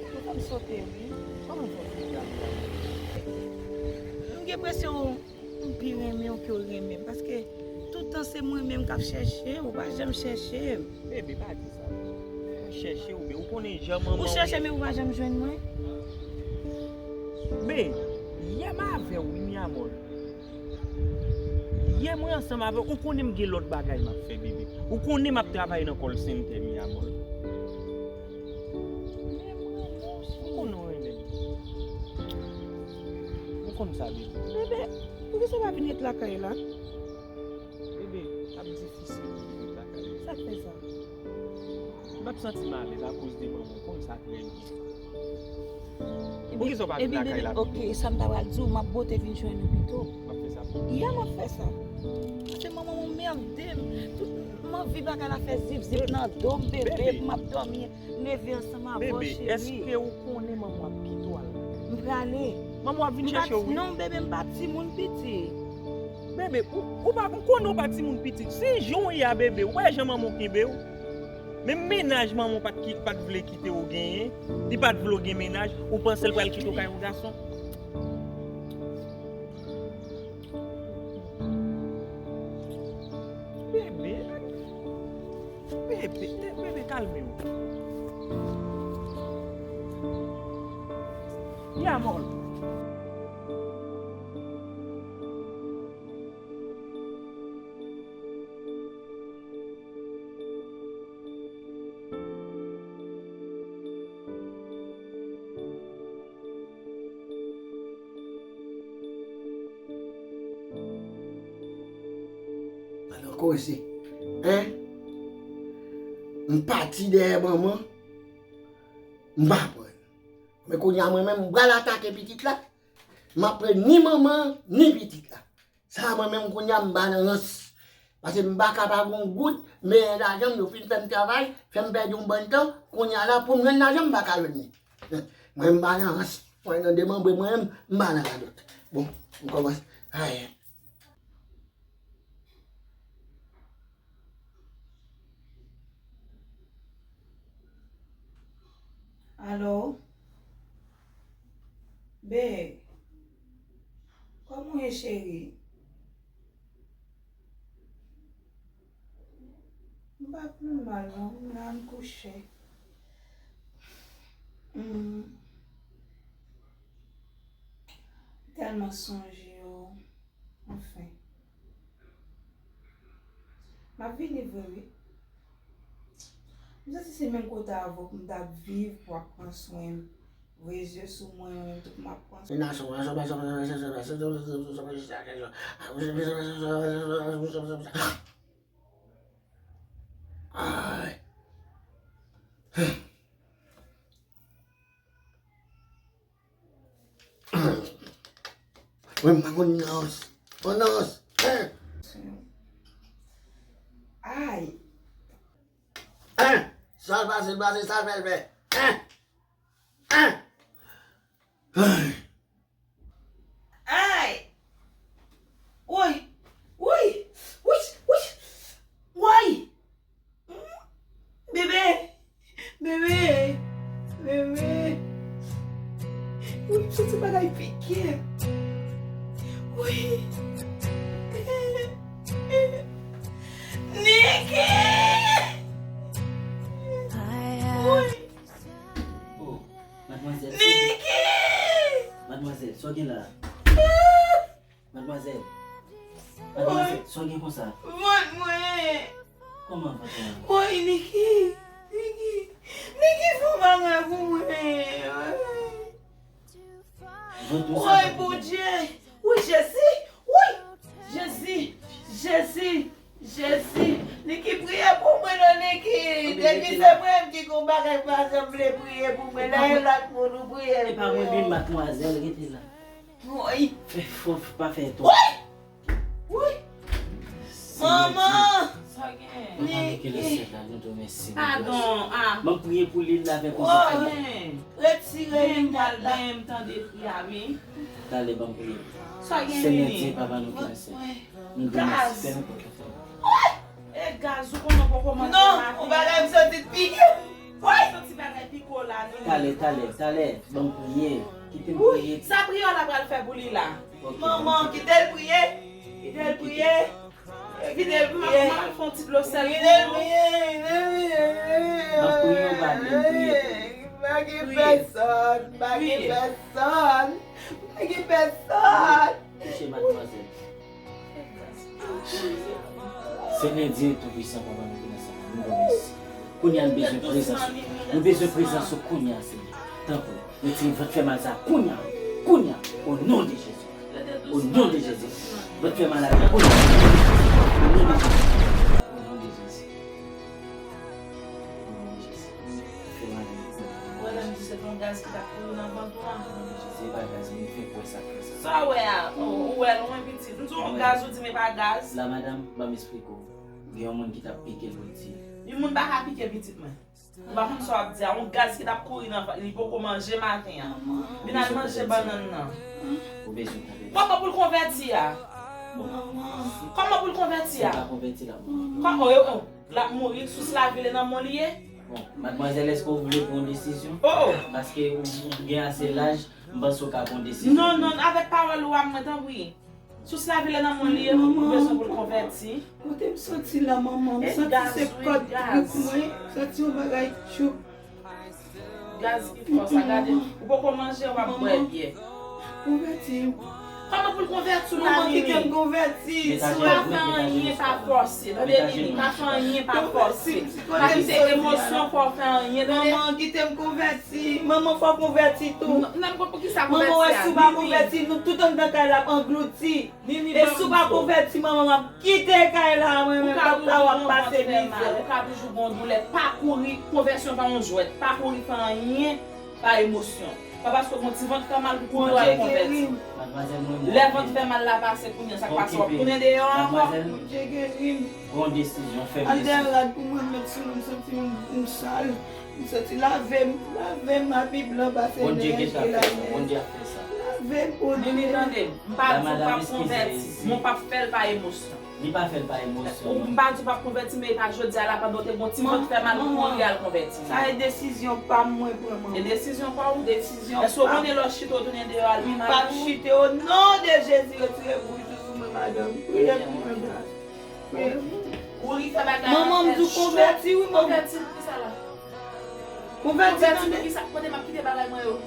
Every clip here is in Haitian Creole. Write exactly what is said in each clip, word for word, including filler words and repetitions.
Ou fè m sote, wi. Kòman w fè w sote ak mwen? M gen enpresyon ou pi renmen w ke w renmen m. Paske tout tan se mwen menm k ap chèche w, ou pa janm chèche m. Bebe, pa di sa. Mwen chèche w, men ou konnen jan manman w. Ou chèche, men ou pa janm jwenn mwen. Men, yè m avè w, wi, mi amor. Yè mwen ansanm avè w, ou konnen m gen lòt bagay m ap fè, bebe. Ou konnen m ap travay nan call center, mi amor. Ou konnen w renmen m. Ou konn sa, bebe. Bebe, poukisa w pa vin ret lakay la? Bebe, ap difisil pou m ret lakay la. Sa k fè sa? M p ap santi m alèz akoz de manman w, ou konn sa trè byen. Poukisa w pa vin lakay la pito? Ok, sa m ta pral di w, m ap bote vin jwenn ou pito. W ap fè sa pou mwen? Ya, m ap fè sa. Paske manman m anmède m. Tout, m anvi bagay la fè zip zip nan do m, bebe, pou m ap dòmi, leve ansanm avè w, cheri. Bebe, èske ou konnen manman w ap kite w al lakay? M prale. Manman w ap vin chèche w, wi. Non, bebe, m pa timoun piti. Bebe, ou, ou pa, m konnen w pa timoun piti. Se jan w ye a, bebe, ou wè jan manman w kenbe w? Menm mennaj manman w pa t ki, pa t vle kite w genyen, li pa t vle w gen mennaj, ou panse l pral kite w kay yon gason? Bebe, bebe, bebe, kalme w. Ya, mòl. Alò, koze. Hein? M pati dèyè manman, m pa pran l. Men kounye a, mwen menm, m pral atake pitit la. M ap pran ni manman, ni pitit la. Sa mwen menm kounye a m ba nan rans. Paske m pa ka pa gon goud, men lajan m yo fin fè m travay, fè m pèdi yon bann tan, kounye a la pou m jwenn lajan m pa ka jwenn li. Mwen m ba nan rans, mwen nan demanbre mwen menm, m ba nan radòt. Bon, m kòmanse. Ay. Alo? Babe, kòman w ye, cheri? M pa pi mal, non. M la, m kouche. Hmm. M tèlman sonje w. Anfen. M ap vini vre, wi. M santi se menm kote avè w pou m t ap viv, pou w ap pran swen m. Voye zye sou mwen, mwen menm tout m ap pran swen. Ay. Mwen m pa konn nòs. Yon nòs. Hein? Ay. Hein? Sa l pase, l pase, sa l fè, l fè. Hein? Hein? Ay. Ay! Woy! Woy! Woy! Woy! Woy! Hmm? Bebe! Bebe! Bebe! Woy, m santi bagay pike. Woy! Niki! Woy! Oh, madmwazèl, sa w gen? Niki! Madmwazèl, sa w gen la? Madmwazèl. Madmwazèl, sa w gen konsa? Vant mwen. Kòman vant mwen? Woy, Niki. Niki. Niki, fè yon bagay pou mwen. Vant ou sa? Woy, Bondye. Woy, Jezi. Woy. Jezi. Jezi. Jezi. Niki, priye pou mwen non, Niki. Depi se mwen menm ki gon bagay, pa janm vle priye pou mwen. Lè yon lòt moun ou priye. E pa mwen menm, madmwazèl, rete la. Woy. Fè fò, pa fè twòp. Woy! Woy! Manman! Sa gen? Papa nou ki nan syèl la, nou di w mèsi. Padon, ah. Ban m priye pou li, l avèk ou. Sa gen? Retire li nèt la. Ben, m tande pri a, wi. Talè, ban m priye. Sa gen, Senyè Dye, Papa nou ki nan syèl. Nou di w mèsi, fè nenpòt sa. Woy! E gaz, ou konnen w poko manje maten. Non, ou bagay m santi pike. Woy! Santi Bagay piko la, non. Talè, talè, talè. Ban m priye. Kite m priye. Sa priyè w la pral fè pou li la? Ok, manman, kite l priye. Kite l priye. Kite l priye. Mwen al fè yon ti dlo sèl pou ou. Kite l priye, kite l priye. Ban m priye, ou pa vle m priye. Pa gen pèsòn, pa gen pèsòn. Pa gen pèsòn. Touche madmwazèl. Senyè Dye Toupisan, Papa nou ki nan syèl la, nou ba w mèsi. Kounye a nou bezwen prezans ou. Nou bezwen prezans ou kounye a, Senyè. Tanpri, retire vant fè mal sa a kounye a. Kounye a. O non de Jezi. O non de Jezi. Vant fè mal la kounye a. O non de Jezi. O non de Jezi. O non de Jezi. Fè mal la kounye a. Ou wè lè m di se te yon gaz ki t ap kouri nan vant ou a? Se pa gaz, mwen fenk wè sa k fè sa. Sa w wè a? Ou, ou wè lwen pitit. M di w yon gaz, ou di m e pa gaz. La madanm, ban m esplike w. Gen yon moun ki t ap pike l pou l tiye. Yon moun pa ka pike pitit mwen. Ou pa konn sa w ap di a. Yon gaz ki t ap kouri nan vant li, li poko manje maten an. Vin al manje bannann nan. Ou bezwen konvèti. Kòman pou l konvèti a? Kòman pou l konvèti a? Se pa konvèti la. Kòman, oh, oh, oh. L ap mouri, sous lavi l e nan men w li ye. Bon, madmwazèl, èske w vle pran yon desizyon? Oh, oh. Paske ou, ou gen ase laj, m panse w ka pran yon desizyon. Non, non, avèk pawòl ou a mwen, tanpri. Sous lavi l e nan men w li ye, ou bezwen pou l konvèti. Kote m soti la, manman? M soti se kòd tchouk mwen, m soti yon bagay tchouk. Gaz ki fò sa, gade. Ou poko manje, w ap bwè byè. Konvèti. Kòman pou l konvèti w la, Nini? Manman, kite m konvèti. Si w pa fè anyen, pa fòse. Tande, Nini, pa fè anyen, pa fòse. Pa kite emosyon fè w fè anyen, tande. Manman, kite m konvèti. Manman, fò w konvèti tou. N ap konn poukisa konvèti a. Manman, wè, si w pa konvèti, nou tout anndan kay la ap anglouti. E si w pa konvèti, manman, m ap kite kay la, mwen menm, papa w ap pase mizè. Ou ka toujou gon vant fè mal, ou ka toujou gon doulè. Pa kouri, konvèsyon pa yon jwèt. Pa kouri fè anyen pa emosyon. Pa paske w gon ti vant fè mal pou kouri al konvèti. Lè vant fè mal la pase kounye a, sa k pase, w ap tounen deyò ankò. Gon desizyon, fè desizyon. Al dèyè rad pou mwen, m met sou mwen, m santi m, m sal. M santi lave m, lave m, abi blan pase nèj, e lave m. Bondye ap fè sa. Lave m, Bondye. Nini, tande m, m pa di w p ap konvèti, men w p ap fè l pa emosyon. Li pa fè l pa emosyon, non. M pa di w p ap konvèti, men e pa jodi a la, pandan w te gon ti vant fè mal pou kouri al konvèti. Sa e desizyon pa m mwen pran, manman. E desizyon pa w? Desizyon pa m. Èske w konnen lè w chita, w tounen deyò, al pi mal pou ou? M p ap chite, o non de Jezi, retire bouch ou sou mwen, madanm. Priye pou mwen, gras. Kouri fè bagay. Manman, m di w konvèti, wi, manman. Konvèti pou kisa la? Konvèti, tande. Konvèti pou kisa? Kote m ap kite bagay mwen yo?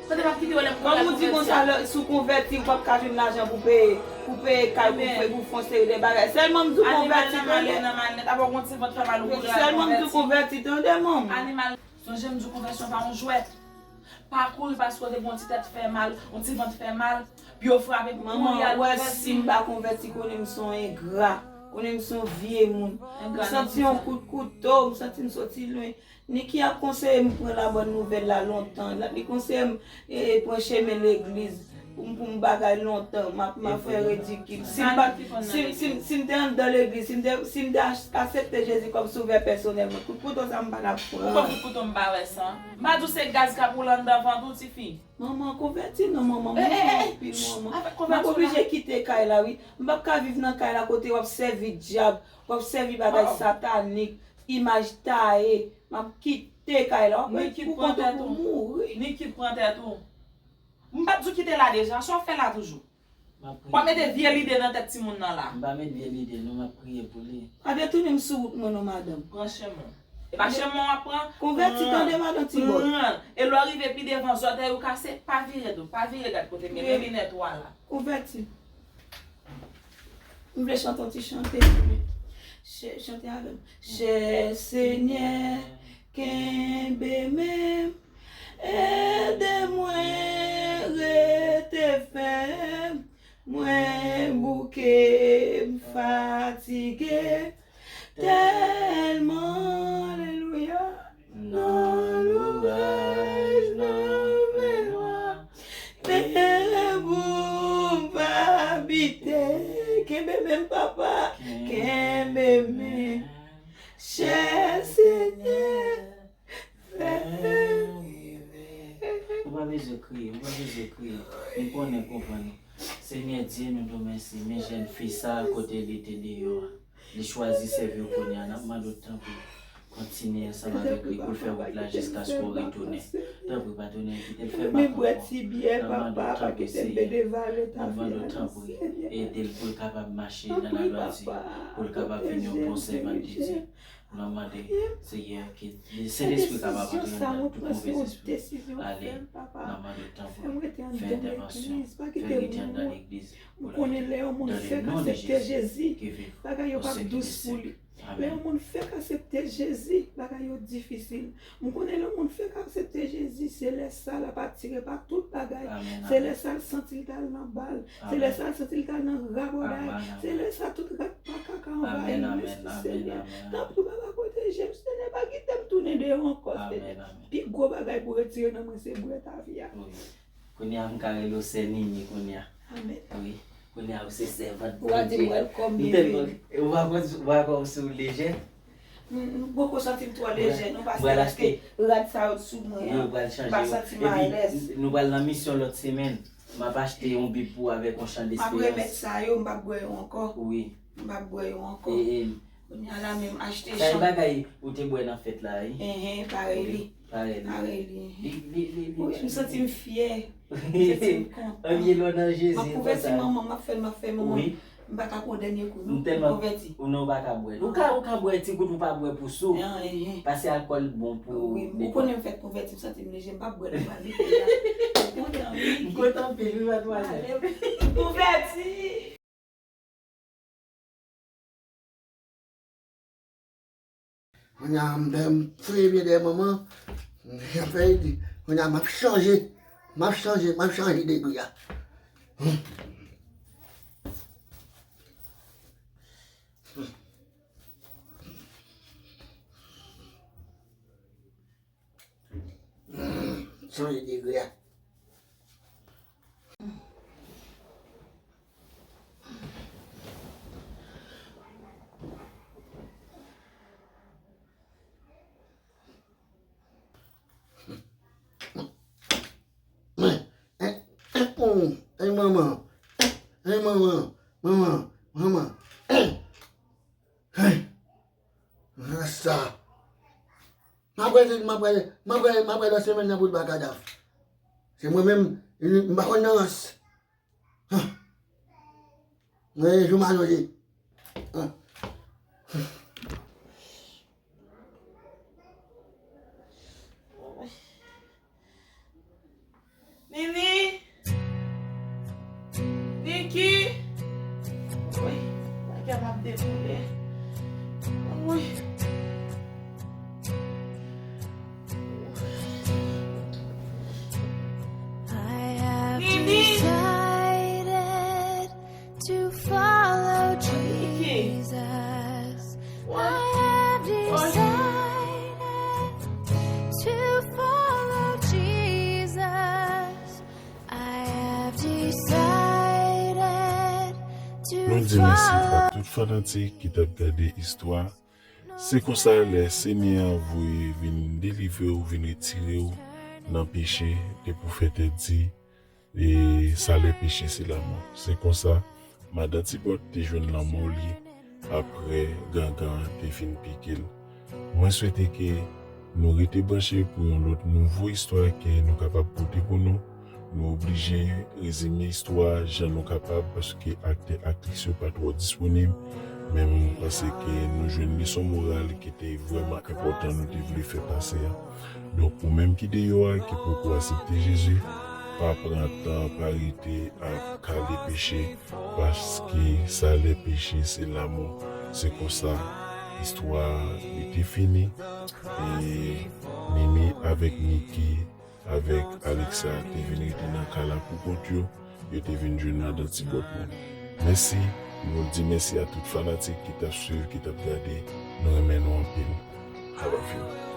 Kote m ap kite yo lè m kouri al konvèti a? Kòm ou di konsa, lè, si w konvèti, ou p ap ka jwenn lajan pou peye, pou peye kay, pou peye, pou fè yon seri de bagay. Sèlman m di w konvèti, tande. Animal nan male nan malnèt. Apa w gon ti vant fè mal ou kouri al konvèti? Sèlman m di w konvèti, tande, manman. Animal, sonje m di w konvèsyon pa yon jwèt. Pa kouri paske w te gen yon ti tèt fè mal, yon ti vant fè mal, pye w frape pou kouri al konvèti. Manman, ou wè, si m pa konvèti, konnen m se yon engra, konnen m se yon vye moun. M santi yon kout kouto, m santi m soti lwen. Niki ap konseye m pran labòn nouvèl la lontan. L ap, li konseye m, e, pran chemen legliz. Pou m, pou m bagay lontan, m ap, m ap fè ridikil. Si m pa, si, si, si m te anndan legliz, si m te, si m te as-, aksepte Jezi kòm sovè pèsonèl mwen, kout kouto sa m pa t ap pran. Ou kwè kout kouto m pa wè san? M pa di w se gaz k ap woule anndan vant ou, tifi? Manman, konvèti non, manman, m mouri anpil, manman. M ap oblije kite kay la, wi. M p ap ka viv nan kay la kote w ap sèvi dyab, w ap sèvi bagay satanik, imaj taye. M ap kite kay la, w ap mete pou kont ou pou mouri. Niki, pran tèt ou. M pa t di w kite la deja, sa w fè la toujou? W ap mete vye lide nan tèt timoun nan la. M pa met vye lide, non, m ap priye pou li. Pa detounen m sou wout mwen, non, madanm. Pran chemen w. E pa chemen w ap pran? Konvèti, tande, madanm Tibòt. Pran. E lè w rive pi devan, zòtèy ou kase, pa vire do, pa vire gad kote m ye, men linèt ou a la. Konvèti. M vle chante yon ti chante. Chè, chante avè m. Chè Senyè, kenbe men m, ede mwen rete fèm. Mwen bouke, m fatige tèlman, alelouya. Nan louraj, nan glwa, men pou m pa bite. Kenbe men m, papa, kenbe men m. Chè Senyè, fè m rive. Ou pa bezwen kriye, ou pa bezwen kriye. M konnen, konprann. Senyè Dye, nou di w mèsi, men jèn fi sa a, kote li te deyò a. Li chwazi sèvi w kounye a, n ap mande w tanpri, Kontinye ansanm avèk li pou l fè wout la jiskaske w retounen. Tanpri, pa tounen, kite l fè bak ankò. N ap mande w, tanpri, Seyè. N ap mande w, tanpri, ede l pou l kapab mache nan ladwati, pou l kapab vin yon bon sèvant de Dye. N ap mande, Seyè, ke Sentespri kapab antre anndan l, tout movèz espri ale. N ap mande w, tanpri, fè entèvansyon, fè l rete anndan legliz pou l ale. Dans le nom de Jésus, que vive au siècle des siècles. Lè yon moun fèk aksepte Jezi, bagay yo difisil. M konnen lè yon moun fèk aksepte Jezi, se lè sa l ap atire pa tout bagay. Se lè sa l santi l t al nan bal. Se lè sa l santi l t al nan rabòday. Se lè sa tout rat pa kaka anvayi m, mèsi Senyè. Tanpri, papa, pwoteje m, Senyè, pa kite m tounen deyò ankò, Senyè. Pi gwo bagay pou retire nan mwen se bwèt avi a. Kounye a, m ka rele w sè Nini kounye a. Amèn. Wi. Kounye a, ou se sèvant Bondye. Ou a di m welcome, Nini. M tèlman, ou pa konn, ou pa konn si w lejè. M, m poko santi m twò lejè, non, paske rad sa yo t sou mwen an. Wi, ou pral chanje yo. M pa santi m alèz. Epi, n-, nou pral nan misyon lòt semèn. M ap achte yon bib pou ou avèk yon chan desperans. M ap remèt sa yo, m p ap bwè yo ankò. Wi. M p ap bwè yo ankò. E, e, kounye a la menm, achte chan. Sa e bagay ou te bwè nan fèt la, wi. Enhen, parèy li. Parèy li. Parèy li. Li, li, li, li. Wi, m santi m fyè. M santi m kontan. Ann ye lò nan Jezi. M ap konvèti manman, m ap fè l, m ap fè manman. Wi. M pa ka pran dènye kou, non. M tèlman konvèti. Ou non, ou pa ka bwè. Ou ka, ou ka bwè ti gout, ou pa bwè pou sou. An, enhen. Pase alkòl bon pou. Wi, ou konnen m fèk konvèti, m santi m lejè, m p ap bwè nan kalite la. M kontan, wi. M kontan anpil, wi, madmwazèl. M konvèti. Kounye a, m fè, m fouye pye dèyè manman, m fè di, kounye a, m ap chanje, m ap chanje, m ap chanje degri a. Chanje degri a. Ey, manman. Ey, manman. Manman. Manman. Ey. Sa. M ap rele, m ap rele, m ap rele, m ap rele lòt semèn nan pou l ba kadav. Se mwen menm, m pa konn nan rans. Mwen, jou m alonje. Nini! Niki! Woy, bagay m ap dekoule. Woy. Nini! To follow Jesus. I have decided to follow Jesus. I have decided to follow. Nou di mèsi a tout fanatik ki t ap gade istwa. Se konsa lè Senyè a voye vin delivre w, vin retire w nan peche, depi w fè tèt di, e salè peche se lanmò. Se konsa, madan Tibòt te jwenn lanmò li apre gangan an te fin pike l. Mwen swete ke nou rete branche pou yon lòt nouvo istwa ke nou kapab pote pou nou. Nou oblije rezime istwa a jan nou kapab, paske aktè, aktris yo pa twò disponib. Men mwen panse ke nou jwenn leson moral ki te vrèman enpòtan nou te vle fè pase a. Donk, ou menm ki deyò a, ki poko aksepte Jezi, pa pran tan, pa rete ap kale peche, paske salè peche se lanmò. Se konsa, istwa a li te fini. E Nini avèk Niki avèk Alexa te vin rete nan kay la pou kont yo, yo te vin jwenn madan Tibòt menm. Mèsi, nou di mèsi a tout fanatik ki t ap swiv, ki t ap gade. Nou renmen nou anpil. I love you.